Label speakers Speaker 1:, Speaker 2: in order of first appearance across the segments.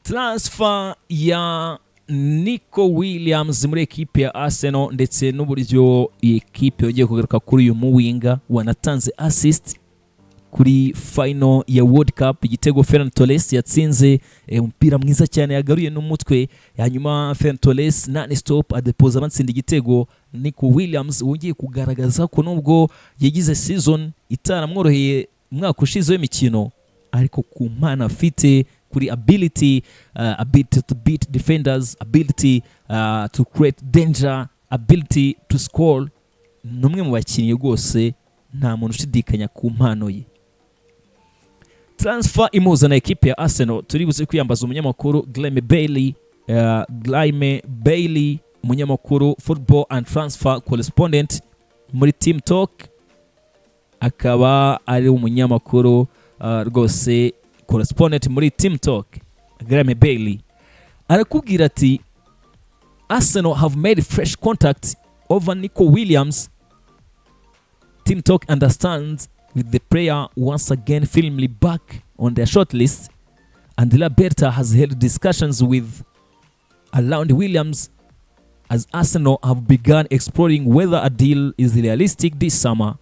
Speaker 1: Transfer ya Nico Williams muri ekipe ya Arsenal ndetse n'uburyo iyi ekipe yongeye kugaruka kuri uyu muwinger wanatanze assist kuri final ya World Cup, igitego Ferran Torres yatsinze, umupira mwiza cyane yagaruye n'umutwe, hanyuma Ferran Torres non stop adepoza batsinda igitego. Nico Williams wongeye kugaragaza ko nubwo yagize season itaramworoheye umwaka ushize w'imikino, ariko ku mpano afite kuri ability to beat defenders, ability to create danger, ability to score, ni umwe mu bakinnyi rwose nta muntu ushidikanya ku mpano ye. Transfer imuhuza na ekipe ya Arsenal, turi buze kwiyambaza umunyamakuru Graeme Bailey, Graeme Bailey, umunyamakuru football and transfer correspondent muri Team Talk, akaba ari umunyamakuru rwose correspondent muri Team Talk. Graeme Bailey arakubwira ati: "Arsenal have made fresh contact over Nico Williams. Team Talk understands with the player once again firmly back on their shortlist. Andrea Berta has held discussions with around Williams as Arsenal have begun exploring whether a deal is realistic this summer.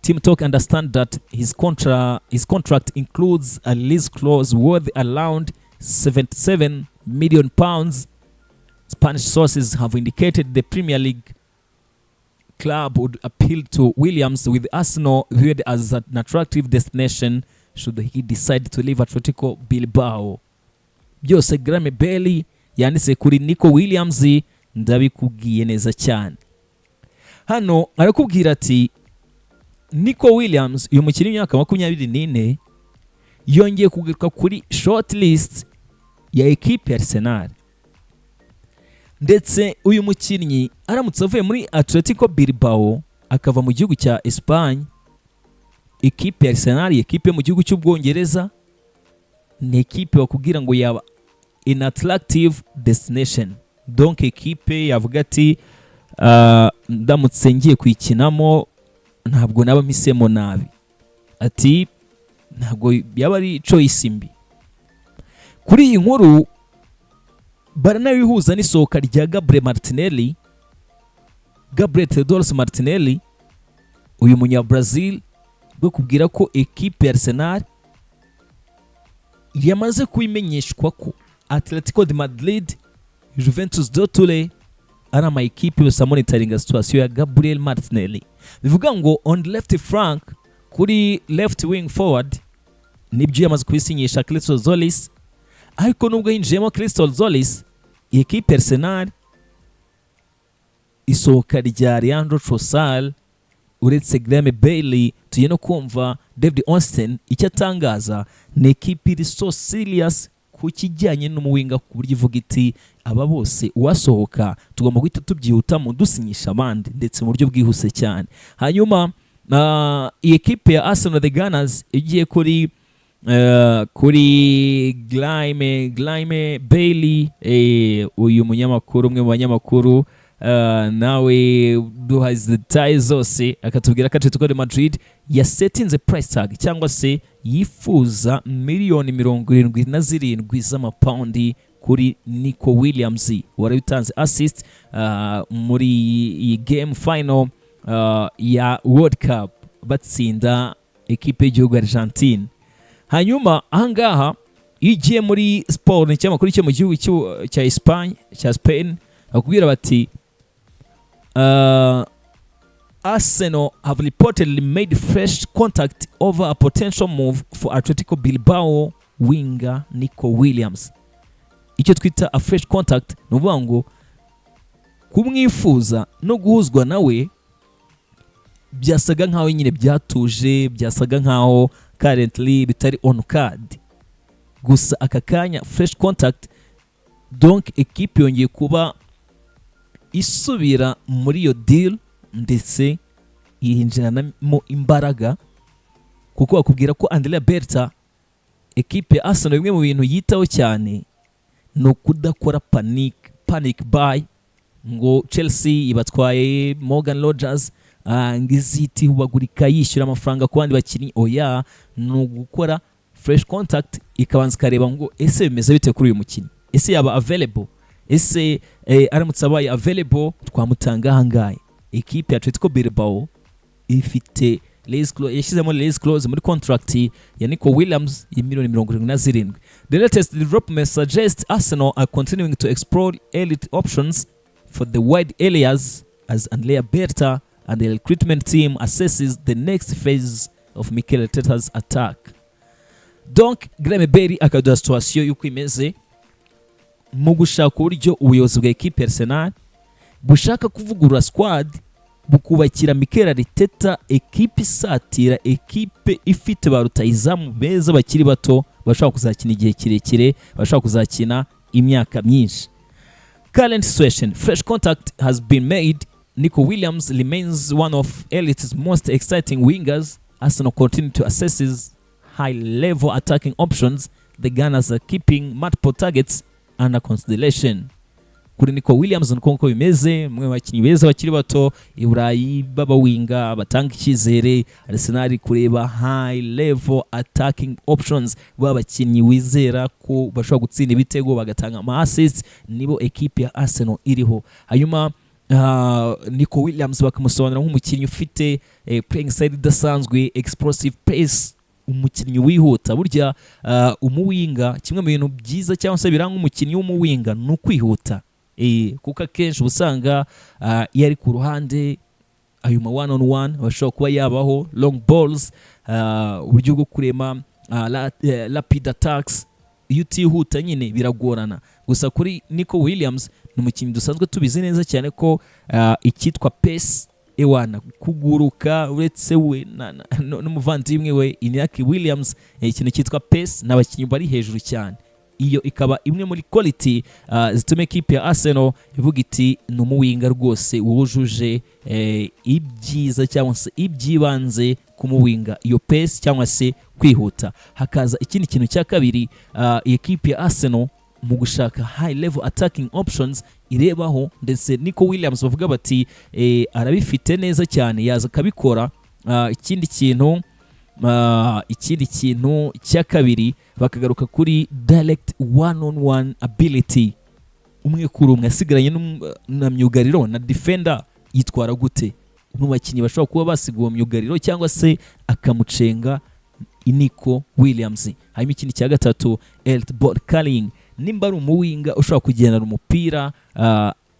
Speaker 1: Team Talk understand that his contract includes a release clause worth around £77 million. Spanish sources have indicated the Premier League club would appeal to Williams, with Arsenal viewed as an attractive destination should he decide to leave Atletico Bilbao." Byose Graeme Bailey yanditse kuri Nico Williams ndabikubwiye neza cyane. Hano arakubwira ati Nico Williams, uyu mukinnyi w'imyaka 24, yongeye kugaruka kuri short list ya ekipe ya Arsenal, ndetse uyu mukinnyi aramutse avuye muri Atletico Bilbao akava mu gihugu cya Espagne, ekipe ya Arsenal, ekipe yo mu gihugu cy'Ubwongereza, ni ekipe bakubwira ngo yaba an attractive destination. Donc ekipe yavuga ati: "Ndamutse ngiye kuyikinamo ntabwo naba mpisemo nabi." Ati ntabwo yaba ari choice mbi. Kuri iyi nkuru baranabihuza n'isohoka rya Gabriel Martinelli, Gabriel Teodoro Martinelli, uyu munya Brazil, bwo kubwira ko ekipe ya Arsenal yamaze kubimenyeshwa ko Atletico de Madrid, Juventus de Turin ari ama ekipe yose amonitoringa situation ya Gabriel Martinelli. Bivuga ngo on the left flank, kuri left wing forward, nibyo yamaze kubisinyisha Christos Tzolis, ariko nubwo yinjiyemo Christos Tzolis, iyi ekipe Arsenal, isohoka rya Leandro Trossard, uretse Graeme Bailey tugiye no kumva David Ornstein icyo atangaza, ni ekipe iri so serious ku kijyanye n'umuwinger, ku buryo ivuga iti aba bose uwasohoka tugomba guhita tubyihutamo dusinyisha abandi, ndetse mu buryo bwihuse cyane. Hanyuma iyi ekipe ya Arsenal, the Gunners, igiye kuri Graeme Bailey, uyu munyamakuru, umwe mu banyamakuru nawe duha izi details zose, akatubwira ko Atletico de Madrid yasetinze price tag cyangwa se yifuza miliyoni 77 z'amapawundi kuri Nico Williams wari utanze assist muri iyi game final ya World Cup batsinda ekipe y'igihugu Argentine. Hanyuma ahangaha iyo ugiye muri Sport, ni ikinyamakuru cyo mu gihugu cya Espagne, cya Spain, bakubwira bati "Arsenal have reportedly made fresh contact over a potential move for Atletico Bilbao winger Nico Williams." Icyo twita a fresh contact ni ukuvuga ngo kumwifuza no guhuzwa nawe byasaga nkaho nyine byatuje, byasaga nkaho currently bitari on card. Gusa aka kanya fresh contact, donc equipe yongeye kuba isubira muri iyo deal, ndetse yinjiranamo imbaraga, kuko bakubwira ko Andrea Berta, ekipe ya Arsenal, bimwe mu bintu yitaho cyane ni ukudakora panic buy ngo Chelsea ibatwaye Morgan Rogers, ngo izite ihubagurika yishyura amafaranga ku bandi bakinnyi. Oya, ni ugukora Fresh contact ikabanza ikareba ngo ese bimeze bite kuri uyu mukinnyi? Ese yaba available? Ese aramutse abaye available twamutanga ahangahe? Ekipe ya Atletico Bilbao ifite release clause, yashyizemo release clause muri contract ya Nico Williams ya miliyoni 77. The latest development suggests Arsenal are continuing to explore elite options for the wide areas as Andrea Berta and the recruitment team assesses the next phase of Mikel Arteta's attack. Donc Graeme Bailey akaduha situation y'uko imeze mu gushaka uburyo ubuyobozi bwa ekipe Arsenal bushaka kuvugurura squad, bukubakira Mikel Arteta ekipe isatira, ekipe ifite ba rutahizamu beza bakiri bato bashobora kuzakina igihe kirekire, bashobora kuzakina imyaka myinshi. Current situation: fresh contact has been made. Nico Williams remains one of elite's most exciting wingers. Arsenal continue to assess high level attacking options. The Gunners are keeping multiple targets under consideration. Kuri Nico Williams niko nkuko bimeze, umwe mu bakinnyi beza bakiri bato i Burayi b'abawinga batanga icyizere. Arsenal kureba high level attacking options, b'abakinnyi wizera ko bashobora gutsinda ibitego, bagatanga ama assists, nibo ekipe ya Arsenal iriho. Hanyuma Nico Williams bakamusobanura nk'umukinnyi ufite playing style idasanzwe, explosive pace, umukinnyi wihuta. Burya umuwinga, kimwe mu bintu byiza cyangwa se biranga umukinnyi w'umuwinga ni ukwihuta, kuko akenshi uba usanga iyo ari ku ruhande, ayo ma one on one bashobora kuba yabaho, long balls, uburyo bwo kurema rapid attacks. Iyo utihuta nyine biragorana. Gusa kuri Nico Williams, ni umukinnyi dusanzwe tubizi neza cyane ko icyitwa pace, ewana, kuguruka, uretse we n'umuvandimwe we Iñaki Williams, ikintu cyitwa pace ni abakinnyi bari hejuru cyane. Iyo ikaba imwe muri quality zituma ekipe ya Arsenal ivuga iti ni umuwinga rwose wujuje ibyiza cyangwa se iby'ibanze ku muwinga, iyo pace cyangwa se kwihuta. Hakaza ikindi kintu cya kabiri, iyi ekipe ya Arsenal mu gushaka high level attacking options irebaho, ndetse Nico Williams bavuga bati arabifite neza cyane, yaza akabikora. Ikindi kintu cya kabiri, bakagaruka kuri direct one on one ability, umwe kuri umwe asigaranye na myugariro na defender yitwara gute? Umwe mu bakinnyi bashobora kuba basiga uwo myugariro cyangwa se akamucenga, Nico Williams. Hanyuma ikindi cya gatatu, elite ball carrying, nimba ari umuwinga ushobora kugendana umupira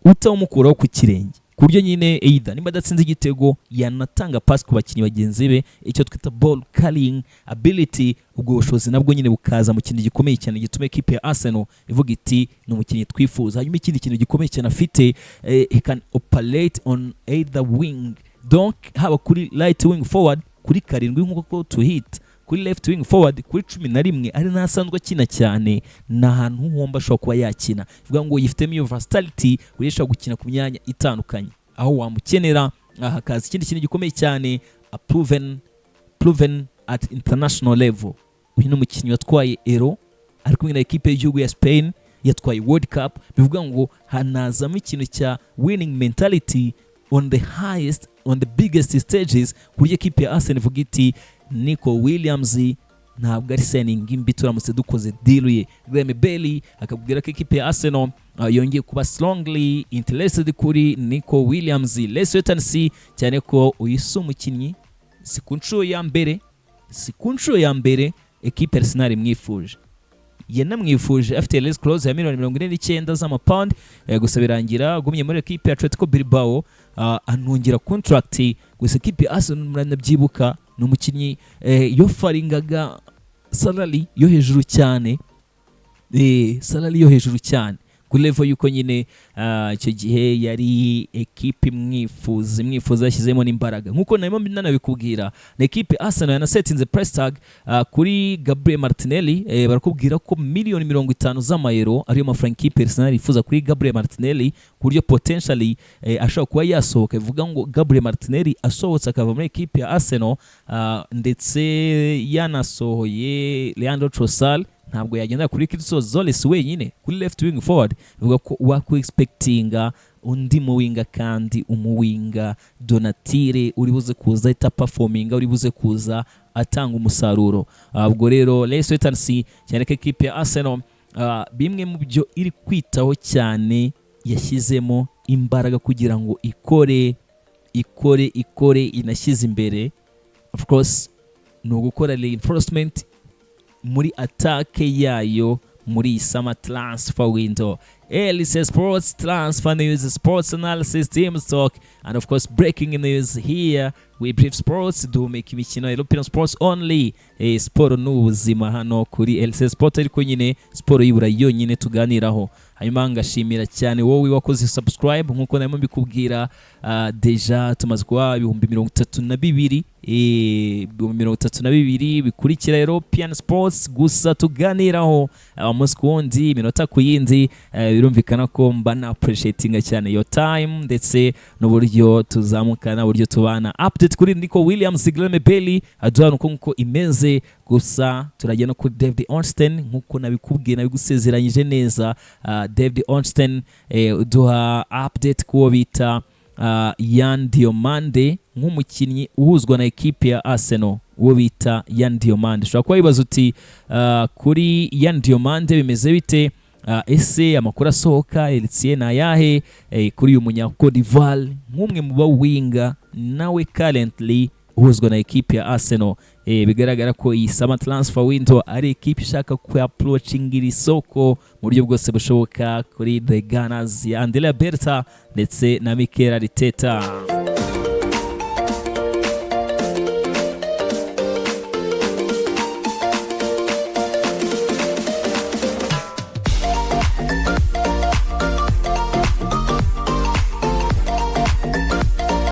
Speaker 1: utawumukuraho ku kirenge, ku buryo nyine either nimba adatsinze igitego yanatanga pass ku bakinnyi bagenzi be, icyo twita ball carrying ability. Ubwo bushobozi nabwo nyine bukaza mu kintu gikomeye cyane gituma ekipe ya Arsenal ivuga iti ni umukinnyi twifuza. Hanyuma ikindi kintu gikomeye cyane afite, he can operate on either wing, donc haba kuri right wing forward kuri 7 nk'uko tuhita, kuri left wing forward kuri 11 ari n'asanzwe akina cyane, ni ahantu hombi ashobora kuba yakina. Bivuga ngo yifitemo iyo versatility, buri ashobora gukina ku myanya itandukanye aho wamukenera. Aha hakaza ikindi kintu gikomeye cyane, a proven at international level. Uyu ni umukinnyi watwaye Euro ari kumwe na ekipe y'igihugu ya Spain, yatwaye World Cup. Bivuga ngo hanazamo ikintu cya winning mentality on the highest, on the biggest stages, ku buryo ekipe ya Arsenal ivuga iti Nico Williams ntabwo ari signing mbi turamutse dukoze deal ye. Graeme Bailey akabwira ko ekipe ya Arsenal yongeye kuba strongly interested kuri Nico Williams. Let's wait and see, cyane ko uyu si umukinnyi, si ku nshuro ya mbere, si ku nshuro ya mbere ekipe Arsenal imwifuje. Yanamwifuje afite release clause ya miliyoni 49 z'amapawundi, gusa birangira agumye muri ekipe ya Atletico Bilbao, anongera contract. Gusa ekipe ya Arsenal, muranabyibuka, ni umukinnyi yofaringaga salary yo hejuru cyane, salary yo hejuru cyane kuri level yuko nyine icyo gihe yari ekipe imwifuza, yashyizemo n'imbaraga. Nkuko narimo nanabikubwira, ni ekipe Arsenal yanasetinze price tag kuri Gabriel Martinelli. Barakubwira ko miliyoni 50 z'amayero ariyo mafaranga ekipe Arsenal yifuza kuri Gabriel Martinelli, ku buryo potentially ashobora kuba yasohoka. Bivuga ngo Gabriel Martinelli asohotse akava muri ekipe ya Arsenal, ndetse yanasohoye Leandro Trossard. Ntabwo yagendera kuri Christos Tzolis wenyine kuri left wing forward. Bivuga ko waku expectinga undi muwinger, kandi umuwinger de nature uri buze kuza ahita performinga, uri buze kuza atanga umusaruro. Ubwo rero let's wait and see, cyane ko ekipe ya Arsenal bimwe mu byo iri kwitaho cyane, yashyizemo imbaraga kugira ngo ikore ikore ikore, inashyize imbere, of course, ni ugukora reinforcement muri attack yayo muri iyi summer transfer window. LC Sports Transfer News, Sports Analysis, Team Talk, and of course breaking news. Here we brief sports, duhumeka imikino, European sports only. Siporo ni ubuzima hano kuri LC Sport, ariko nyine siporo y'Iburayi yonyine tuganiraho. Hanyuma ngashimira cyane wowe wakoze subscribe. Nkuko narimo mbikubwira, déjà tumaze kuba 32,000, 32,000 bikurikira European Sports gusa tuganiraho umunsi ku wundi, iminota ku yindi. Birumvikana ko mba na appreciatinga cyane your time ndetse n'uburyo tuzamukana, uburyo tubana. Update kuri Nico Williams, Guillaume Bailey aduha uko nkuko imeze. Gusa turajya no kuri David Ornstein, nkuko nabikubwiye, nabigusezeranyije neza. David Ornstein uduha update kuwo bita Yan Diomande nk'umukinnyi uhuzwa na ekipe ya Arsenal. Uwo bita Yan Diomande, ushobora kuba wibaza uti kuri Yan Diomande bimeze bite? Ese amakuru asohoka Eritier ni ayahe kuri uyu munya Cote d'Ivoire nk'umwe mu bawinger nawe currently uhuzwa na ekipe ya Arsenal? Bigaragara ko iyi summer transfer window ari ekipe ishaka ku approaching iri soko mu buryo bwose bushoboka kuri The Gunners ya Andrea Berta ndetse na Mikel Arteta.